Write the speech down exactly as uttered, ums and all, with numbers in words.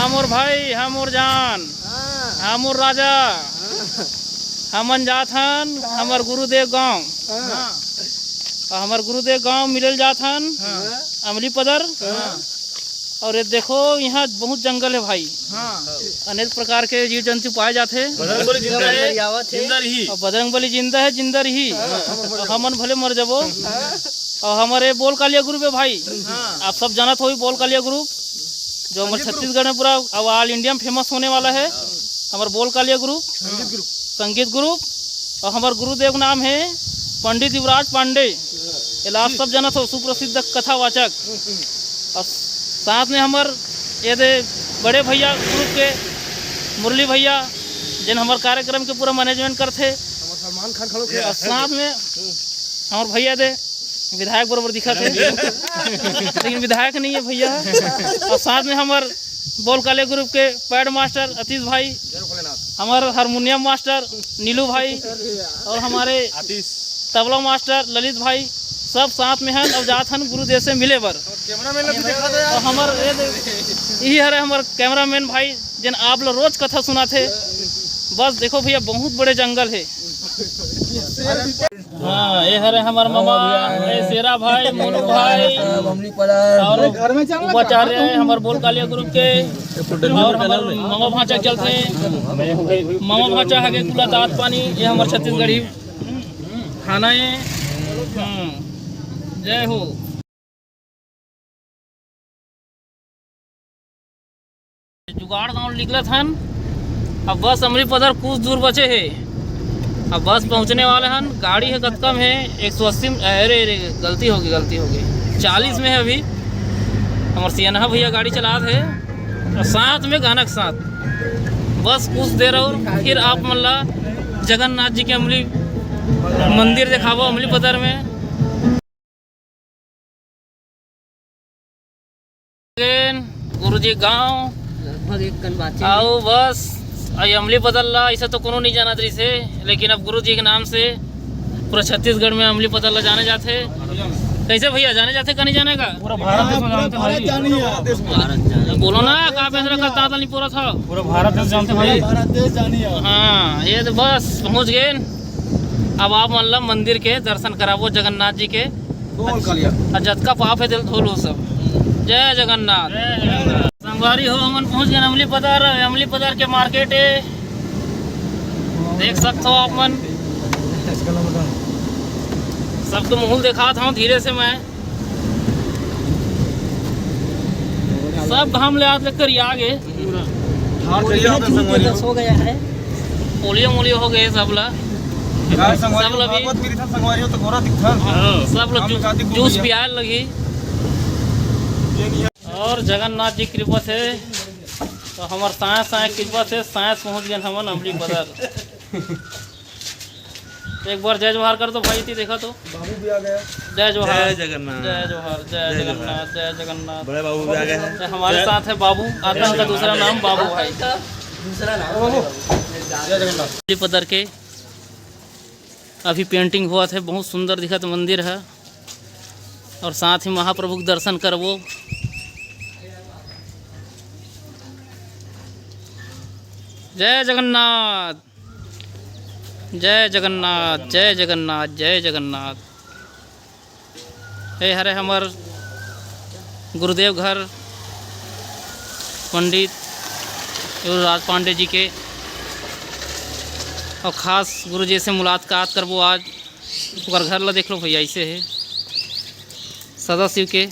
हाँ मोर भाई, हाँ मोर जान, हाँ। हाँ मोर राजा। हाँ। हमन जात हन हमर गुरुदेव गांव। हाँ। अउ हमर गुरुदेव गांव मिले ल जात हन। हाँ। अमली पदर। हाँ। अउ ये देखो, यहाँ बहुत जंगल हे भाई। हाँ। अनेक प्रकार के जीव जंतु पाए जाथे। बजरंग बली जिंदा हे। जिंदा रही। अउ बजरंग बली जिंदा हे, जिंदा रही। हाँ। अउ हमन भले मर जबो। हाँ। अउ हमर ये बोल कालिया group हे भाई। हाँ। आप सब जानत होही बोल कालिया group, जो हमर संगीत group। छत्तीसगढ़ में पूरा अउ all India में famous होने वाला हे। हमर बोल कालिया group, संगीत group। संगीत group। अउ हमर गुरुदेव नाम हे पंडित युवराज पांडे। एला आप सब जानत हो, सुप्रसिद्ध कथावाचक। अउ साथ में हमर ये दे बड़े भैया group के मुरली भैया, जेन हमर कार्यक्रम के पूरा management करथे। हमर सलमान खान खड़ो के। अउ साथ में हमर भैया दे विधायक बरोबर दिखत हे, लेकिन विधायक नहीं हे भैया। अउ साथ में हमर बोल कालिया group के pad master अतीश भाई, हमर हारमोनियम master नीलू भाई, अउ हमरे आतिश। तबला master ललित भाई, सब साथ में हन अउ जात हन गुरुदेव से मिले बर। Cameraman ला भी दिखा दे यार। अउ हमर ये दे-, यही हरे हमर cameraman भाई, जेन आप ला रोज कथा सुनाथे। बस देखो भैया, बहुत बड़े जंगल हे। हाँ, ये हरे हमर ममा, ये शेरा भाई, मोनू भाई, अमली पदर। अउ उपाचार्य हे हमर बोल कालिया group के, अउ हमर ममा भांचा चलथे, ममा भांचा हगे कुला तात पानी, ये हमर छत्तीसगढ़ी खाना हे। हम्म, जय हो। जुगाड़ गांव निकलत हन। अब बस अमली पदर कुछ दूर बचे हे। अब बस पहुंचने वाले हन। गाड़ी हे कतका में हे, एक सौ अस्सी में, अरे, अरे, गलती होगे, गलती होगे, चालीस में हे अभी। हमर सियनहा भैया गाड़ी चलात हे। अउ साथ में गाना के साथ बस कुछ देर अउ फिर आप मन ला जगन्नाथ जी के अमली मंदिर देखाबो अमली पदर में। गुरुजी गांव लगभग एक कन बाचे। अउ बस, अई अमली पदर ला ऐसा तो कोनो नहीं जानत रहिस हे, लेकिन अब गुरुजी के नाम से पूरा छत्तीसगढ़ में अमली पदर ला जाने जाथे। कैसे भैया, जाने जाथे का नहीं जाने का? पूरा भारत देश में जानथे भाई। भारत जानी है। बोलो ना, का पैसा रखा, ताता नहीं पूरा था। पूरा भारत देश जानथे भाई। भारत देश जानी है। हाँ, ये तो बस पहुंच गए। अब आप मन ला मंदिर के दर्शन कराबो जगन्नाथ जी के। बोल कालिया। अउ जतका पाप हे, दिल धो लो सब। जय जगन्नाथ। संगवारी हो, हमन पहुंच गए अमली पदर। अमली पदर के market हे, देख सकत हो आप मन। सबके मुंह देखात हूँ धीरे से मैं। सब घाम ले हाथ लेकर ही आ गए। पूरा। हार चढ़िया होता संगवारी हो। हो गया है। पोलियो मोलियो हो गए सब ला। यार संगवारी सब हो, ला भी। भागवत पीरित हन संगवारी हो तो गोरा दिखथन। हाँ, सब ला हम जू-, जाति को जूस भैया। पियाए लगी। ये नहीं है। अउ जगन्नाथ जी कृपा से, तो हमर साय साय कृपा से साय पहुंच गए हमन अमली पदर। एक बार जय जोहार कर दो भाई, इति देखा तो। बाबू भी आ गया। जय जोहार। जय जगन्नाथ। जय जोहार, जय जय जोहार। जगन्नाथ, जय जगन्नाथ। बड़े बाबू भी आ गए हैं। तो हमारे जय साथ है बाबू, आता है उनका दूसरा नाम बाबू भाई। दूसरा नाम। बाबू। जय जगन्नाथ। पदर के अभी painting होवत हे, बहुत सुंदर दिखत मंदिर हे। अउ साथ ही महाप्रभु के दर्शन करबो। जय जगन्नाथ, जय जगन्नाथ, जय जगन्नाथ, जय जगन्नाथ। ये हरे हमर गुरुदेव घर पंडित युवराज पांडे जी के, अउ खास गुरुजी से मुलाकात करबो आज। ओकर घर ला देख लो भैया, ऐसे हे सदाशिव के।